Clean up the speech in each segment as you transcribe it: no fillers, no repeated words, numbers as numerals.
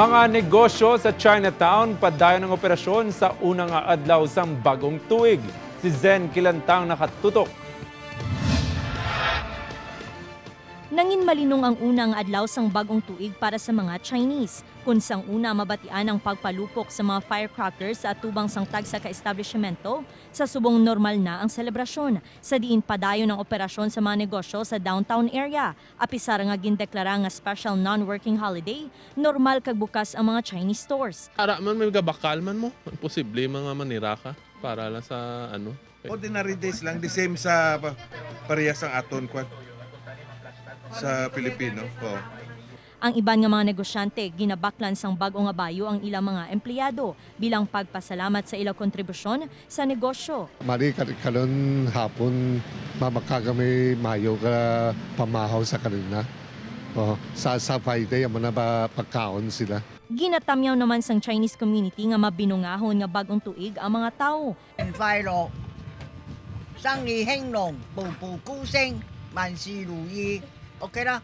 Mga negosyo sa Chinatown padayon ang operasyon sa unang adlaw sang bagong tuig. Si Zen Kilantang nakatutok. Nangin malinong ang unang adlaw sang bagong tuig para sa mga Chinese. Kung sang una mabatian ang pagpalupok sa mga firecrackers sa atubang sang tagsa ka establishmento, sa subong normal na ang selebrasyon. Sa diin padayon ang operasyon sa mga negosyo sa downtown area. Apisar nga gindeklara nga special non-working holiday, normal kag bukas ang mga Chinese stores. Ara man, may gabakal man mo. Imposible mga manira ka para lang sa ano. Ordinary days lang, the same sa parehas ang aton kwan sa Pilipino. Oh. Ang iban nga mga negosyante ginabaklan sang bag-o nga bayo ang ilang mga empleyado bilang pagpasalamat sa ilang kontribusyon sa negosyo. Mari karon hapon mamaka kami mayo ka pamahaw sa kanila. Oh, sa Friday amo na ba pagkaon sila. Ginatamyaw naman sang Chinese community nga mabinungahon nga bagong tuig ang mga tao. 快樂，生意興隆，步步高升，萬事如意。OK 啦。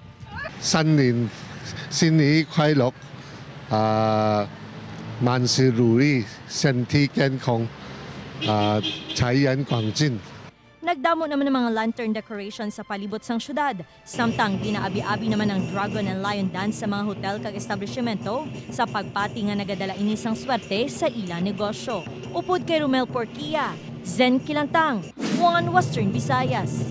新年快樂，啊，萬事如意，身體健康，啊，財源廣進。 Nagdamo naman ng mga lantern decoration sa palibot sang syudad. Samtang ginaabi-abi naman ang dragon and lion dance sa mga hotel kag establishmento sa pagpati nga nagadala ini sang swerte sa ila negosyo. Upod kay Romel Porquia, Zen Kilantang, One Western Visayas.